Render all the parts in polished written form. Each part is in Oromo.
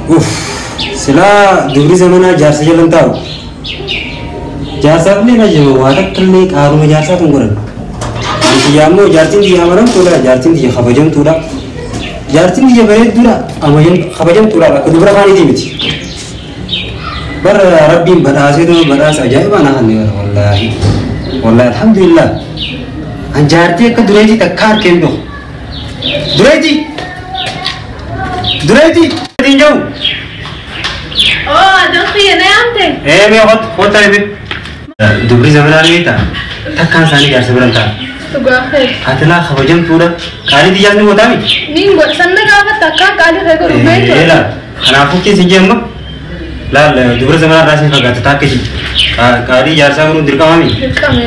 Uff, silaa dubri zamanaa jaarsa jalan taa'u. Jaarsaaf illee na jiru waa takka illee qaaruma jaarsaa tun godhan. Biyya ammoo jaartiin biyya amanamtuudha, jaartiin biyya kabajamtuudha. Jaartiin biyya bareedduudha, kabajamtuudha akka dubra kaaniitii miti. Bara Rabbiin badhaasee tuma badhaasa ajaa'ibaa na kenne bara wallaahi. Wallaahi alhamdulillah. An jaartii akka dureetii takka harkeen beeku. Dureetii! Dureetii! Hin jiru. Oo, adoon na yaamte. Ee mee hot hot mee. Dubri zamanaa ni beektaa? Takkaan isaanii jaarsa biran ta'a. Dhugaa keeti. Ati laa kabajamtuudha. Qaalii xiyyaas ni gootaa miti? Niin godha. Sanna gaafatta akka qaalii kee godhu beektu. Ee laa. Kanaafuu keessa hin jeemma. Laal dubra zamanaa irraa isin fagaatta taakka ishii. Qaalii jaarsaa godhuun dirqama miti. Dirqame.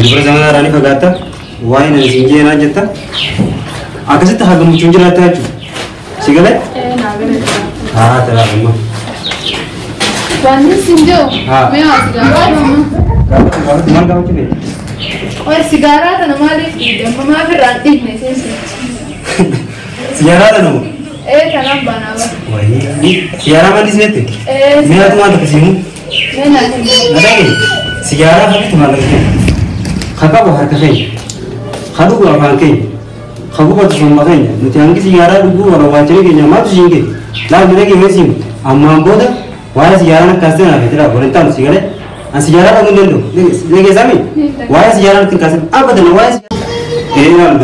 Dubra zamanaa irraa ni fagaatta. Waa'ee nan isin jee naan jetta. Akkasitti haa gammachuun jiraatta jechuudha. Si galee? Ee naa galee. Haa ta'aa amma. Wanni sin jiru. Haa. Mee waa sigaaraa amma. Gaafatu gaafatu maal gaafachuu feete? Oye sigaaraa tana maaliif dhiibde? Amma maaf irraa hin dhiibne isheen sun? Siyaaraa tana moo? Ee tanaan banaa bara. Wayii siyaaraa maal dhiisneette? Ee Mee ati maal takka siimu? Mee naa kenni. Nadage siyaaraa kamitti maallaqa keenya? Ka qabu harka keenya. Ka dhugu afaan keenya. Ka gubatu somma keenya. Nuti hangi siyaaraa dhuguu warra waachanii keenya maaltu siin gee? Laal mina kee siimu. Ammaan booda waa'ee siyaaraan akkas ta'e naaf jedha waliin taanu si galee. An siyaaraa dhaguu hin danda'u. Dhageessaami? Waa'ee siyaaraa nutti hin kaasin. Abadan waa'ee ee laal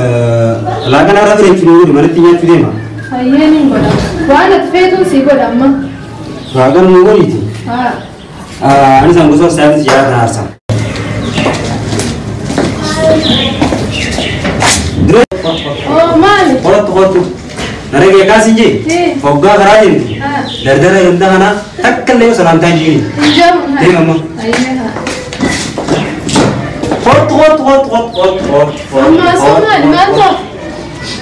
laaqana irra bareechuu ni godhi manatti nyaachuu deema. Hayyee niin godha. Waan ati feetuun sii godha amma. Laaqana nu godhiiti. Haa. Anis an gosa saayinsii siyaaraa kana aarsa. Oo maali? Kottu kottu. Narege kaasi jee. Hoggaa karaa deemtu. Haa. Dardara ganda kanaa takka illee yoo salaamtaa hin jiini. Hin jiru. Deema amma. Hayyee haa. Kottu kottu kottu kottu kottu kottu. Amma asoo maali? Maal ta'u?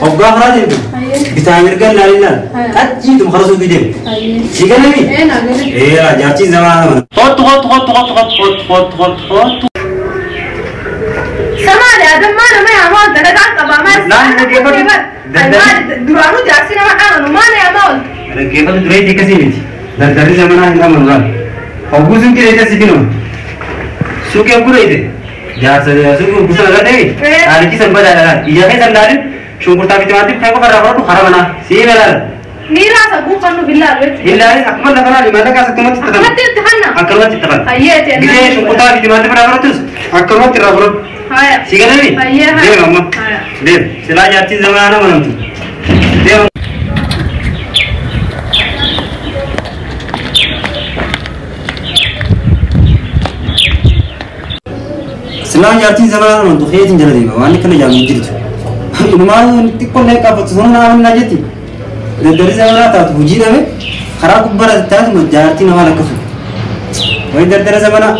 Hoggaa karaa deemtu. Hayyee. Bitaa mirga ilaali ilaali. Haa. Qachiituma karaa suuqii deemu. Hayyee. Si galami? Ee naa galee. Ee jaartiin zamanaa nama. Kottu kottu kottu kottu kottu kottu kottu kottu kottu. Samaali adammaa nama yaamaa ol dalagaan qabaa maal? Naan dhaggeeffatu. Duraanuu jaarsi nama amanu maal yaamaa ol? Dhaggeeffatu dureetti akkasii miti. Dardarri zamanaa hin amanu laal. Hogguu suuqii dheete si finuma. Suuqii hogguu dheete. Jaarsa suuqii hogguu sana gadhee. Haalichi san badaadha laal. Ija keessa hin laalin shunkurtaa fi timaatiin kan qofa irraa fudhadhu karaa manaa. Sii ilaala. Miiraa saguu kan nu billaalu jechuudha. Hin laalin akkuma lafa laali maallaqa akkamatti itti Akkamatti itti hanna? Akkamatti itti hanna. Hayyee ta'e. Gisee shunkurtaa fi timaatiin irraa fudhattus akkamatti irraa fudhadhu. Haya. Si galami? Hayyee haya. Deema amma. Haya. Deem. Silaa jaartiin zamanaa nama namtu. Deema. Silaa jaartiin zamanaa nama namtu keetiin jala deema waan akkana jaamu jirtu. Inumaa xiqqoon qabattu sana naa amannaa jetti. Dardarri zamanaa taatu hojii dhabe karaa gubbaarra taatuma jaartii namaa lakkasu. Wayi dardara zamanaa.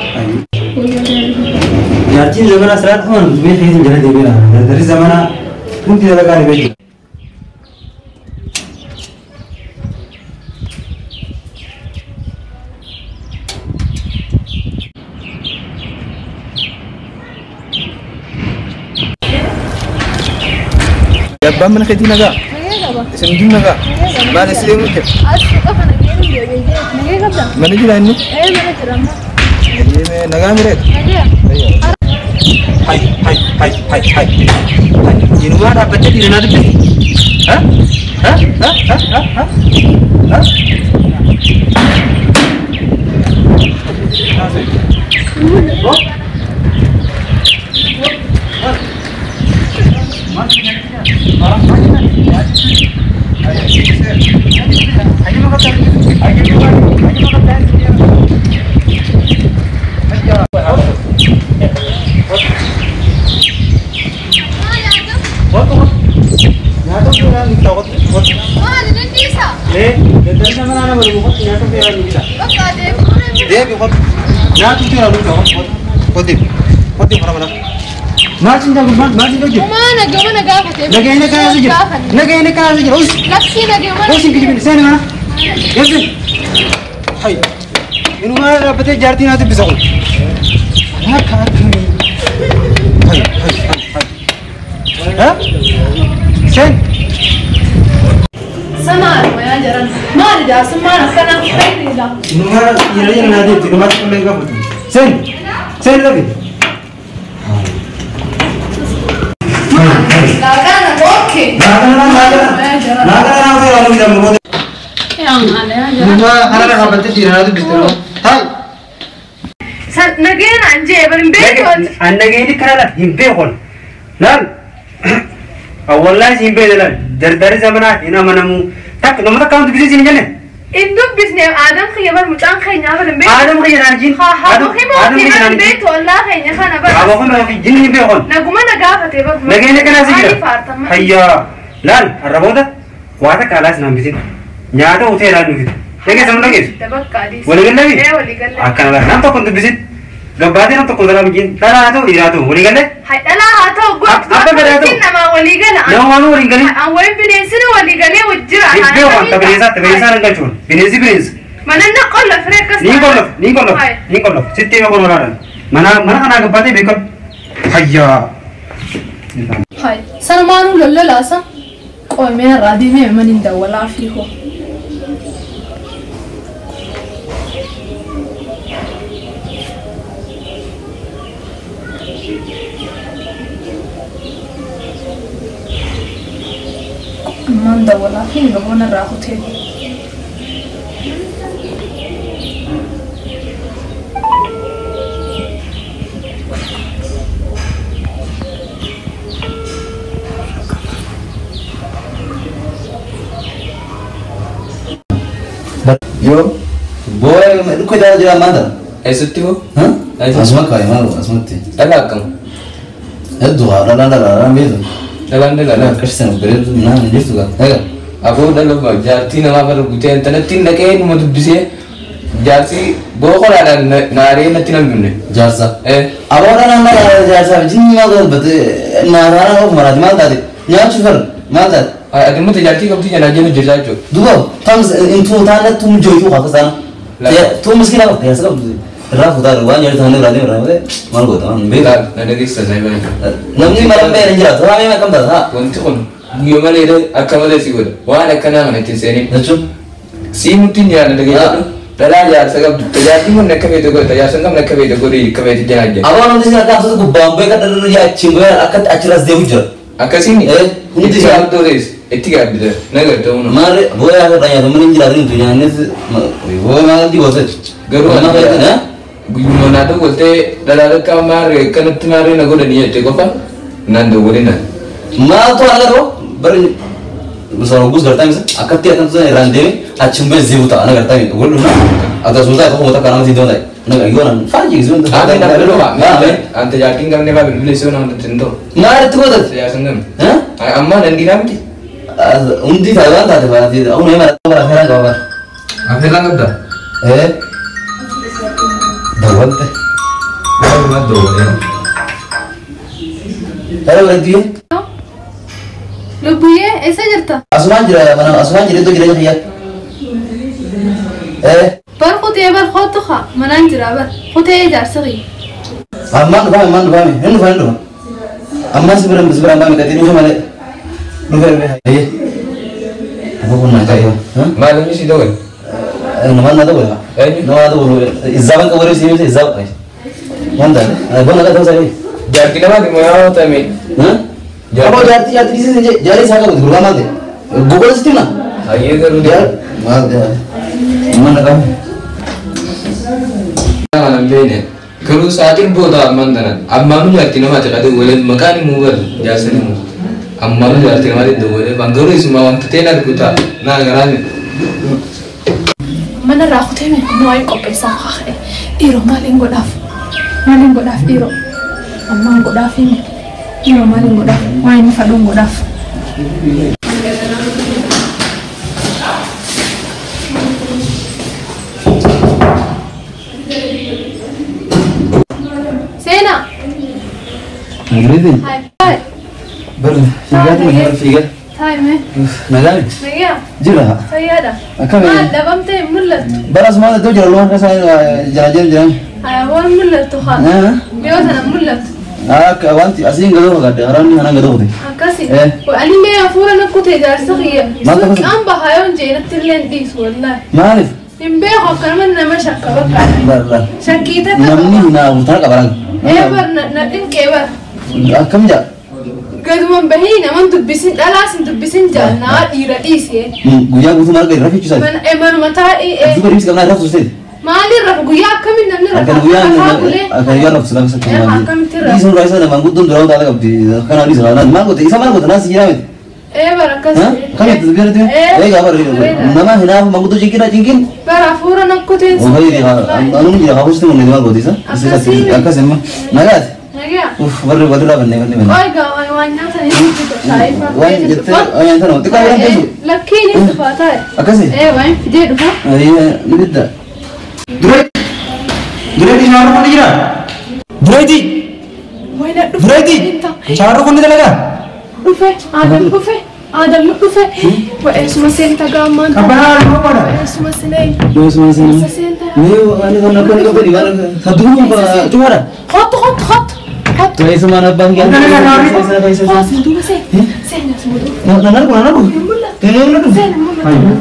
Jaartiin zamanaa silaa dhuma namtu mee keetiin jala deemeera. Dardarri zamanaa hundi dalagaa dhibee jira. Abbaan mana keetii nagaa? Nagee qaba. Isin hundinuu nagaa? Maal isin deemuu jira? As qofa nagee hin deebiin. Nagee qabda? Mana jira inni? Ee mana jira amma. Deemee nagaa mireet? Nagee. Hai hai hai hai hai. Hai. Inumaa dhaabbattee dhiira naa dubbiste. Ha? Ha? Ha? Ha? Ha? Ha? Ha? Maali dandeessaa? Ee, dardarri zamanaa nama dhugu kottu nyaata feeraa nu jira. Bakka adeemu. Deebi kottu. Nyaatu feeraa nu jira kottu kottu. Kottu karaa manaa. Maal siin jaalu maal maal siin hojjetu? Maa nagee mana gaafate. Nagee na kaasa jira. Nagee na kaasa jira. Us. Lakkii nagee mana. Us hin kijibin seeni mana. Geessi. Hai. Inumaa dhaabbatee jaartii naa dubbisa kun. Akka akkamii. Hai hai hai hai. Ha? Seen. Sama jaarsummaan akkana fayyida. Numa yeroo jenna naa deemti numa qullee gaafatu. Seen seen lafi. Laaqana okay. Laaqana laaqana laaqana naa ta'e waan jedhamu booda. Numa kanarra dhaabbattee dhiiraa dubbiste noo. Taa'u. Nageen anjee bar hin beeku. An nageenyi kana laal hin beekon. Laal. Wallahi hin beekne laal. Dardarri zamanaa hin amanamu. Takka nama takka wanti dubbisee siin hin jenne. In dubbisne aadam kiyya bar mucaan keenya bar hin beeku. Aadam kiyya naan jin. Haa hima bar hin beektu ollaa keenya kana bar. Aboo kun jinni hin beekon. Naguma na gaafate bar. Nageenya kanaa si jira. Hayyaa. Laal har'a booda waa takka alaas naan bitin. Nyaata hoteelaa nu fidu. Dhageessa mun dhageessu. Walii galee? Akkana laal nam tokko hin dubbisin. Gabbaatee nam tokko dhalaa wajjin dhalaa haa ta'u dhiiraa haa ta'u walii galee? Dhalaa haa ta'u Abba gadaa ta'u. Namaa walii gala. Nama waan waliin galin. An wayin bineensini walii galee wajjira. Dhibbee waan ta bineensaa ta bineensaa nan galchuun. Bineensi bineensa. Mana na qolla firee akkas. Ni qollof ni qollof ni qollof sitti hima qollofaadhaan. Mana mana kanaa gabbaatee beekamu. Hayyaa. Hay sanumaanuu lollolaasa qoomee irraa deemee maniin dawwalaa fi hoo. Ammaan dawwalaa fi gaboon irraa kutee. Yoo Booya dhukkee jala jira maal ta'a? Eessatti hoo? Asuma kaa'e maal asumatti. Dhalaa akkam? Hedduu haa dhalaan dhalaan beektu. Dhalaan dhalaan. Akkasitti bareedu naan hin jirtu gaa. Egaa. Aboo dhala jaartii namaa bara gutee intalattiin dhaqee numa dubbisee jaarsi booqolaadhaan naaree natti nan bimne. Jaarsa. Aboo dhalaan dhalaan jaarsaa jinni maal taate naaraan of maraati maal taate nyaachuu fara maal taate. Ati immoo jaartii qabdii janaa jennu jirtaa jechuudha. Duuba tams intuu taane tum jooytuu haa tasaana. Tum miskiina qabdi jaarsa qabdi. Irraa fuutaa waan nyaata taane irraa deemu irraa maal goota waan beekaa. Na dhageessa saayibaa. Namni maal beela hin jiraatu haa mee akkam taata haa. Wanti kun guyyaa malee akka malee si godha waan akkanaa kana ittiin seenin. Jechuun. Sii nutti hin jiraanne dhageeffadhu. Dhalaa jaarsa qabdu tajaajilli kun akka feete godhe tajaajilli hin qabne akka feete godhe akka feete janaa jenna. Aboo namni isin akka hamsatu gubbaan bu'ee kan dhalli achiin bu'ee akka achirras deemu jira. Akkasiin Hundi itti gaabdoo ta'es itti gaabbite na garta hunda. Maarree booyaa akka nyaatamu hin jiraatu hin nyaannes booyaa maal diboota. Garuu guyyuma naa dawwaltee dhalaa lakkaa maarree akkanatti maarree na godhanii jette qofa naan dawwalina. Maaltu argatoo bari misaan gus gartaa misa akkatti akkantu irraan deeme achiin bu'ee zeebu ta'a na gartaa misa godhu na akkasuma ta'a tokko takka namatti iddoo ta'e na yoo nan faajii gisuu Haa na bilbiluu haa ante jaartiin qabne faa bilbilee si nama hin ta'u. Maal itti godhate? Siyaasa hin qabne. Amma nan dhiiraa miti. Hundi taate waan taate baatee humna hima bara afeeraan qaba bara. Afeeraan qabda? Ee. Dawwalte. Maal dawwalte? Dhala bareedduu. Lubbuyyee eessa jirta? Asumaan jira mana asumaan jira iddoo jireenya kiyyaa. Ee. Bar kutee bar kootu haa manaan jira bar kutee ijaarsa kiyya. Ammaan dhufame ammaan dhufame hin dhufa hin dhufa. Ammaan si bira si bira ammaan qaxii dhufe malee. Dhufe dhufe. Ee. Aboo kun naa ta'e. Maal inni si dawwale? Namaan na dawwale. Eenyu? Nama na dawwale. Izzaaban qabu si himte izzaaba. Waan taate. Bona qaxii ta'uu isaa. Jaartii namaati moo yaa ta'ame? Aboo jaartii jaartii dhiisee jaartii isaa qabu gurgurtaa maal ta'e? Gogola sitti himna? Hayyee garuu Jaar maal ta'e? Mana qabu. Kana beene garuu sa'aatiin booda ammaan tana ammaanuu jaartii namaati qadee waliin maqaan himuu bar jaarsan himu ammaanuu jaartii namaati dawwalee ban garuu isuma wanta ta'een argu ta'a naa garaa mi. Mana irraa kutee mee amma waa'ee qopheessaa haa ka'e dhiiroo maaliin godhaaf maaliin godhaaf dhiiroo ammaan godhaaf hime dhiiroo maaliin godhaaf waa inni fadhuun godhaaf. Seenaa. Nagreetiin. Hai. Bar fiigaati mana fiigaa. Taa'e mee. Nagaan. Nagaya. Jira. Fayyaadha. Akkami? Maal dhabamtee hin mul'attu? Bara asumaan iddoo jira loon keessa jira jira jiran. Hayaawwan mul'attu haa. Dhiyoo tana mul'attu. Akka wanti asiin gadoo fakkaate haraanni kanaan gadoo kute. Akkasi. Anillee hafuura nakkute jaarsa kiyya. Suuqaan bahaa yoon jee natti illee hin dhiisu wallaahi. Maaliif? Hin beeku akkanuma nama shakka bakka. Shakkii takka. Namni hinaafu tana qaba laata. Ee bar na dhinqee bar. Akkam jaa? Gaduman bahii naman dubbisin dhalaas hin dubbisin jaannaa dhiira dhiisee. Guyyaa guutuu maal gadi rafichu isaati? Manuma taa'ee. Duuba dhiibsi qabnaa raftu seeti. Maaliin rafu guyyaa akkamiin namni rafa? Akkan guyyaa raftu lafa sakka maali? Akkamitti rafu? Dhiisuun raayisa namaan guddoon duraa taata qabdi. Kana dhiisa laala maal goote isa maal goote naas jira miti. Ee bara akkas. Kan itti dubbii irratti? Ee gaafa nama hinaafu manguddoo cinqina cinqin. Bara hafuura nakkuteen. Ofayri anum jira hafuusti mun maal goote isa? Akkas imma nagaati. Nagaa. Uff warri walirraa bannee banne banne. Oy gaa waan nyaatan hin shaayii fa'aa. Waan jettee waan nyaatan xiqqoo waan teessu. Lakkiin hin dhufaa taa'e. Akkasi. Ee waan fidee dhufa. Ni bidda. Dureetti shawarri kun ni jira. Dureetti. Wayna dhufe. Dureetti. Shawarri kun ni dalagaa. Dhufe Adam dhufe Adam dhufe. Wa'eessuma seenta gaammaan. Qabbanaa nama godha. Wa'eessuma sinee. Yoo suma Seenta. Mee waan kan akka qabani waan sadduma cumaadha. Kottu kottu kottu. Kottu. Waa'ee abbaan Oh, duuba seen. Seen asuma duuba. Nan argu nan argu. Hin mul'atu. Hin mul'atu. Seen hin mul'atu.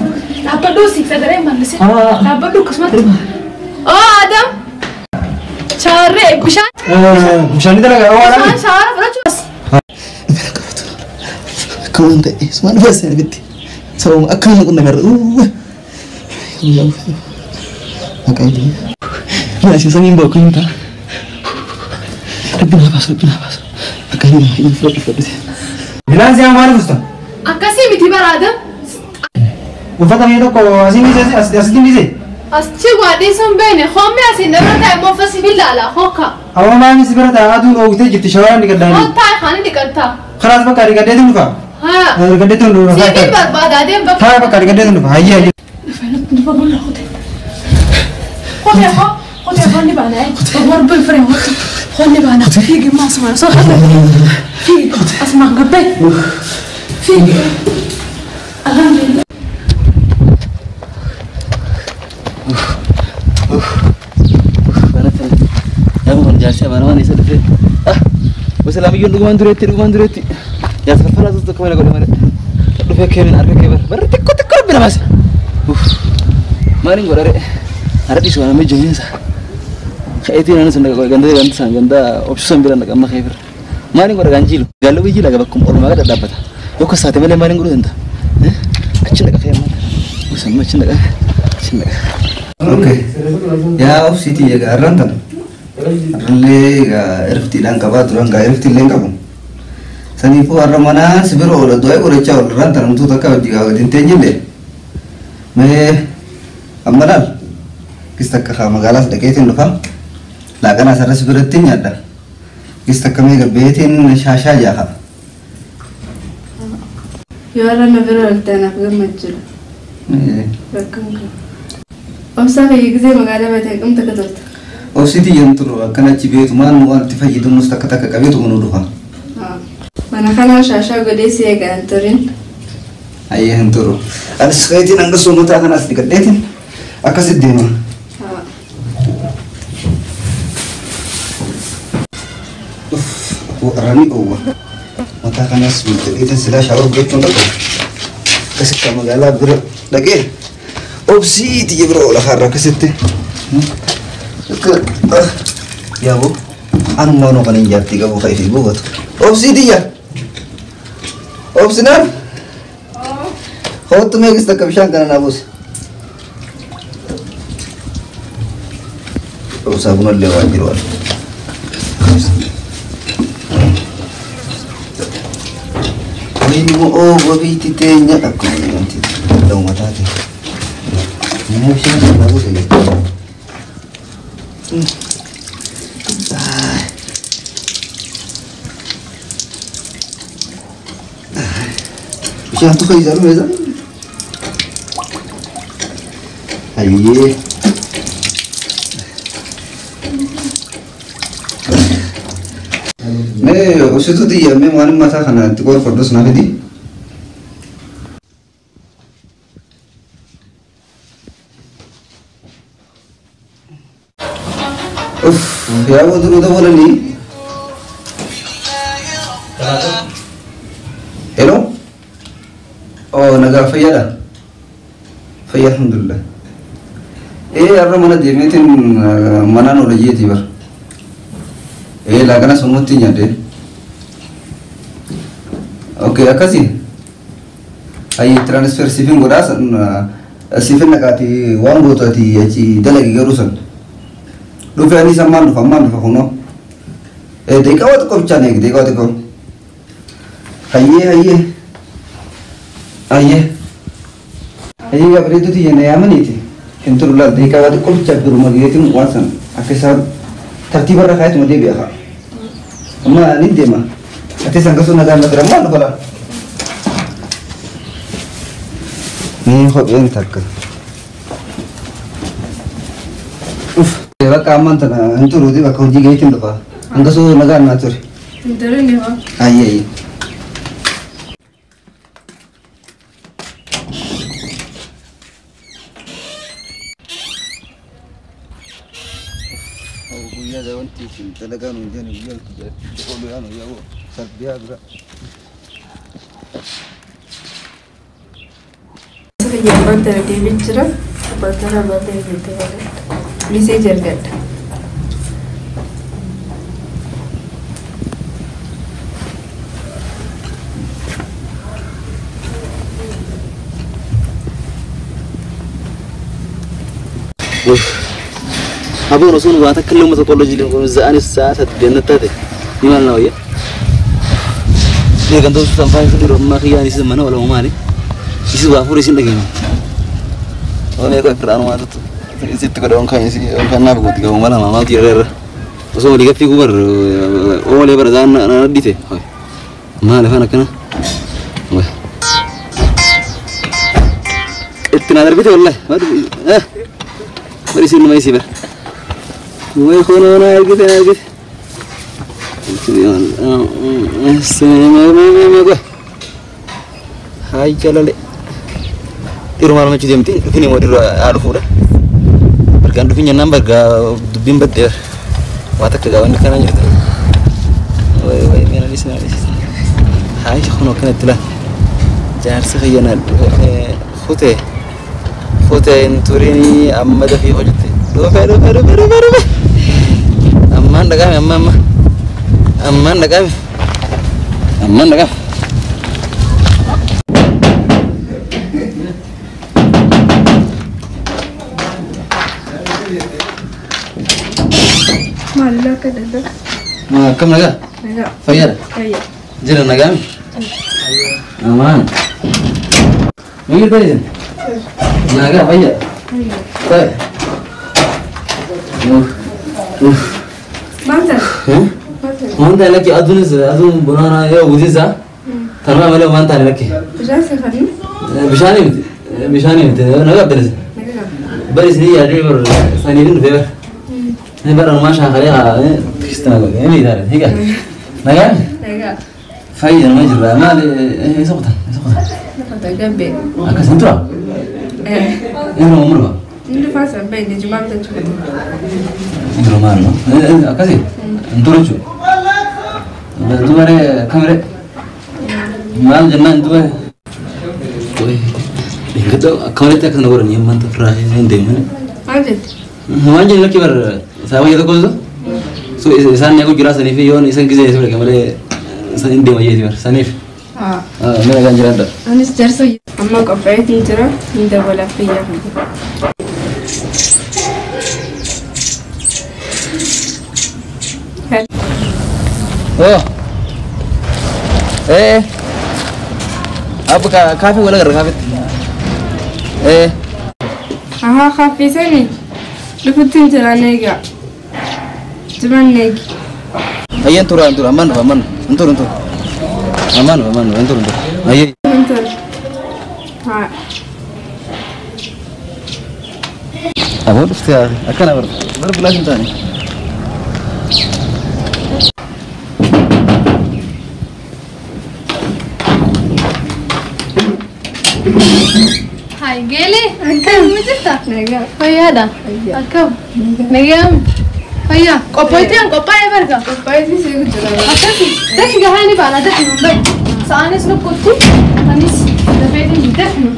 Dhaabbadhu si sagalee mallisee. Dhaabbadhu akkasumatti. Oh Adam. Shawarree bishaan. Bishaan ni dalagaa waan Bishaan shawara fudhachuu as. Akka waan ta'e sumaan dhufa seen bitti. Sababuma akka nama qunname irra. Maqaa illee. Naasii samiin bahu akkamiin ta'a? Rabbi naa baasu Rabbi naa baasu. Akka inni nama fudhadhu fudhadhute. Bilaan siyaa maaliif usta? Akkasii miti bara Adam. Uffata mee tokko asiin dhiise asitti dhiise. Achi waa dhiisuun beene hoomni asiin dabra taa'e immoo uffata billaala hooka. Awwa maami si bira taa'aa aduun oogitee jirti shawaraan dhiqadhaani. Hoottaa kaani dhiqatta. Karaas bakka dhiqadheetu dhufa. Haa. Dhiqadheetu dhufa. Siifin barbaadaa deem bakka. Taa'ee bakka dhiqadheetu dhufa. Hayyee hayyee. Dhufa gurra kute. Kute hoo kute hoonni baana. Warba firee hooti. Hoonni baana. Fiigi maa asuma soo fiigi asuma gabbee. Fiigi. Alhamdulillah. Jaarsi abaan waan isa dhufe. Wasalaamuyyuun dhugumaan dureetti dhugumaan dureetti. Jaarsi farfaraa tokko tokko mana godhe malee. Dhufee keemin harka kee bara barri xiqqoo xiqqoo rabbi namaas. Maaliin godhare har'a dhiisu waan amma ijoolleensa. Ka'eetii naannoo sun dhaqa ganda ganda san ganda obsuusan bira dhaqa amma ka'ee bira. Maaliin godha gaanjiilu. Gaallu biyyi laga bakkuma olumaa gad dhaabbata. Yoo kasaate malee maaliin godhuu danda'a? Achi dhaqa ka'ee amma. Usamma achi dhaqa. Achi dhaqa. Okay. Yaa obsiitii egaa har'aan tana. Har'allee egaa irftiidhaan qabaa turan gaa irftiillee hin qabu. Saniifuu har'a manaa si bira oola du'aa godhachaa oola har'aan tana mutuu takka hojii gaa wajjin teenyillee. Mee amma laal gis takka kaa magaalaas dhaqeetiin dhufa. Laaqanaas har'a si biratti nyaadha. Gis takka mee gabbeetiin shaashaa jaaha. Yoo har'a na bira oolte anaaf gammachuudha. Rakkoon qabu. Obsaa kiyya gisee magaalaa baatee haqam takka turte. Obsiitii jedhu turu akkana achi beetumaan waan itti fayyadamus takka takka qabeetuma nu dhufa. Mana kanaa shaashaa godhee si eegaa hin turin. Ayyee hin turu. Anis keetiin hanga soomataa kanas dhiqadheetiin akkasitti deema. Arrani oowwa. Mataa kanas miidhagdeetiin silaa shaawar gochuun qabu. Akkasitti magaalaa bira dhaqee obsiitii bira oola har'a akkasitti. Yaaboo anuma kan hin jaartii qabu ka'ee fi buufatu. Obsiitii yaa. Obsinaan. Hoottu meeqis takka bishaan kana naa buusi. Obsaa bunallee waan jiru waan. Wayni oo wabiitti teenya akkuma wanti dhuma taate. Mee bishaan kana naa buusi. Bishaan tu keessa dhume isa. Ayyee. Mee obsituu xiyya mee waan mataa kana itti qorfadhus na fidi. Uff, yaa duruu dabalanii. Hello? Oh, nagaa fayyaadha? Fayyaa alhamdulillah. Har'a mana deemeetiin manaan ola jeetii bar. Laaqana summutti nyaadhe. Okay, akkasii. Ayi transfer siifin godhaa san siifin naqaati waan gootu ati achi dalagi garuu san. Dhufe anis ammaan dhufa ammaan dhufa kunoo. Daqiiqaa waa xiqqoo bichaan eegi daqiiqaa waa xiqqoo. Hayyee hayyee. Hayyee. Hayyee gaa bareedduu tiyya na yaamaniiti. Hin turu laal daqiiqaa waa xiqqoo bichaa biruma geetiin waan san akka isaan tartiiba irra kaayetuma deebi'a haa. Amma ni deema. Ati san kasuu nagaan na tura ammaan dhufa laal. Mee kopheen takka. Uff. Bakka ammaan tana hin turuuti bakka hojii geetiin dhufa. Hangasuu nagaan naa ture. Hin turin hoo. Hayyee hayyee. Guyyaa wanti isin dalagaa nuun jedhan guyyaa itti oolu yaanu yaa sarbiyaa dura. Kiyya abbaan tana deemee jira. Abbaan tana abbaan tana jettee bareedda. Misee jalqabda. Aboo osoo waa takka illee uummata kolleejii za'anis sa'a saddeet taate ni maal na wayya. Mee gantoota sanfaa fi yeroo ammaa kiyyaan mana walamu maali? Isi waa fuudhee isin dhageenya. Waan eegoo firaan waan isitti godha onkaan isi onkaan naaf gooti gahu mala maaltu yeroo irra. Osoo walii gaffii gubar oolee bara zaan na addite. Maal afaan akkana? Itti na darbite wallahi. Bari isin nama isii bara. Way kono na argite na argite. Hai jalale. Dhiiruma lama deemti dhufin immoo dhiirri haa dhufuudha. Bargaan dhufin jennaan bargaa dubbiin baddee waa takka gaawwanni kana jirta. Way way mee na dhiisi na dhiisi. Haa kun akkanatti laa. Jaarsi kiyya kutee kutee hin turinii amma dafii hojjette. Dhufee dhufee dhufee dhufee dhufee. Ammaan dhaqame amma amma. Ammaan dhaqame. Ammaan dhaqame. Maallaa akka daldala. Akkam nagaa? Nagaa. Fayyaadha? Fayyaa. Jira nagaami? Amaan. Mii ta'isin? Nagaa fayyaa? Fayyaa. Ta'i. Maal taate? Maal taate? Waan ta'e lakki aduunis aduun bonaana yoo guutinsa tanuma malee waan ta'e lakki. Bishaan si kadhii? Bishaanii miti. Bishaanii miti. Nagaa abdanis. Nagaa. Bari isinii yaadee bar saniif hin dhufee bar. Ini barang rumah syakari kristina kok. Ini dah, higa. Nagaa? Nagaa. Fayyaa nama jirra. Maal isa qotan? Isa qotan. Lafa gabbee. Akkas hin tura? Inni umurba. Inni dhufaa san bahe jimaa bitachuu qaba. Inni maal no? Akkasi? Hin turu jechuudha. Dubaree kamiree? Maal jennaan dubaree? Akka walitti akkas na godhan yemman tafraa hin deemne. Maal jette? Waan jennu lakki bar sababa tokko so isaan eegu jira saniif yoon isan gisee si beeka malee isan hin deema jeeti bar saniif. Mee nagaan jiraadha. Anis jaarsa amma qophaa'eetiin jira hin dabalaaf fayyaa kan Oh. Apa kafe wala gara kafe? Aha kaffisanii dhufuttiin jira neegaa. Jiran neegi. Ayyeen tura tura ammaan dhufa ammaan hin turu hin turu. Ammaan dhufa ammaan dhufa hin turu hin turu. Ayyee. Hin turu. Haa. Aboo dhuftee akkana bar bar bilaash hin taane. Hai Geli, akkam jirta? Nagaa. Fayyaadha? Fayyaa. Akkam? Nagaa. Fayyaa qophoitiin qophaa'ee barga. Qophaa'eetii si jira. Akkasi dafi gahaa ni baana dafi nun bahi. Sa'aanis lukkutti anis dafeetiin dafi nun.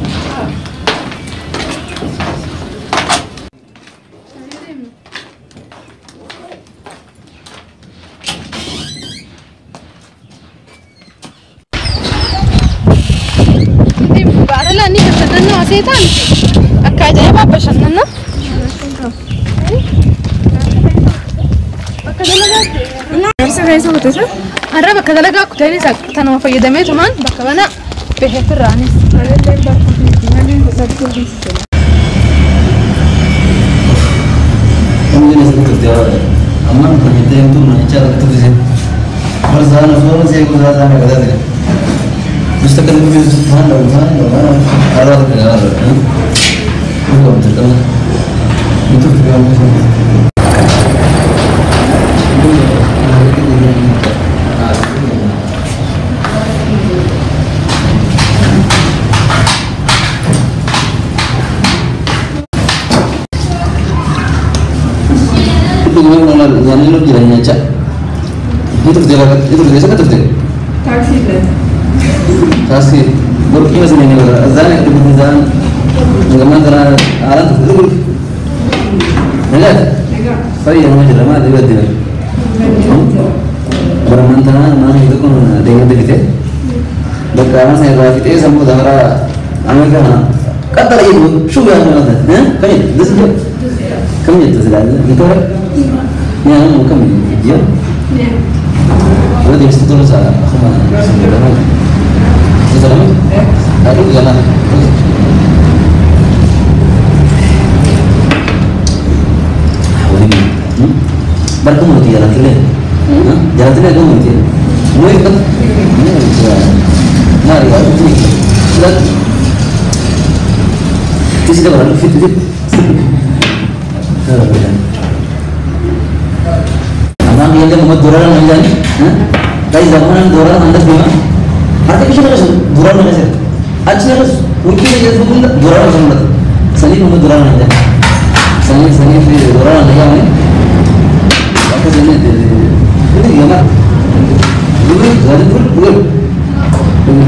Baarala ni bashannanna asii taanti. Akka ajaa'ibaa bashannanna. Bakka dalagaatti. Ibsa keessa kutisa? Har'a bakka dalagaa kuteenis tanuma fayyadamee tumaan bakka bana beheetirraanis. Anillee bakka maaliin godhachuu Amman permite tu na icha tu dice. Barzana solo se ko za na gada de. Mustaqil bi subhan Allah Allah Allah Allah Allah. Ko terkama. Itu terkama. Taksi burki masih ini azan itu azan zaman tara alat itu enggak sorry yang macam mana dia dia bermantana mana itu kan dengan dia berkarena saya rafi itu semua dahara Amerika kata lagi itu sudah mana eh kan itu kamu itu sudah itu ni anu kamu dia dia mesti terus aku mana Salam? Aduh, jangan. Bertemu dia jalan tele. Jalan tele kamu dia. Mau ikut? Ini mari aku ni. Sudah. Di sini orang fit fit. Abang yang dia membuat doran anjan, Dari zaman doran anda bima. Artificial doran na sir. Achne उनकी वजह से तुम दोरान समझ सनी तुम दोरान नहीं जाए सनी सनी फिर दोरान नहीं आने वापस नहीं दे दे ये ना दूर गाजीपुर दूर नहीं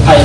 Ay,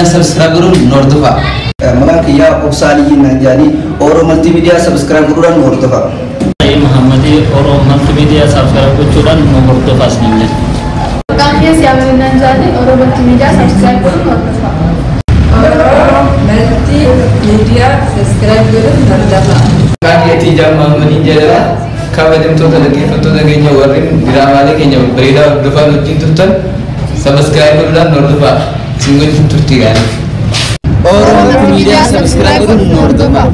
Subscribe godhuun nu hordofaa. Maqaan kiyyaa Obsaa Aliyyiin naan jedhanii Oro Multimedia subscribe godhuudhaan nu hordofaa. Muhammadii Oro Multimedia subscribe gochuudhaan nu hordofaa isiniin jedha. Maqaan kiyya Siyaamanii naan jedhanii Oro Multimedia subscribe godhuun nu hordofaa. Oro Multimedia subscribe godhuun nu hordofaa. Maqaan kiyya Tiijaa Muhammadiin jedhama. Kabajamtoota dhaggeeffattoota keenya warreen diraamaalee keenya babbareedaa hordofaa wajjin turtan subscribe godhuudhaan nu hordofaa. Isin wajjin turtii gaarii. Oro Multimedia subscribe godhuun nu hordofaa.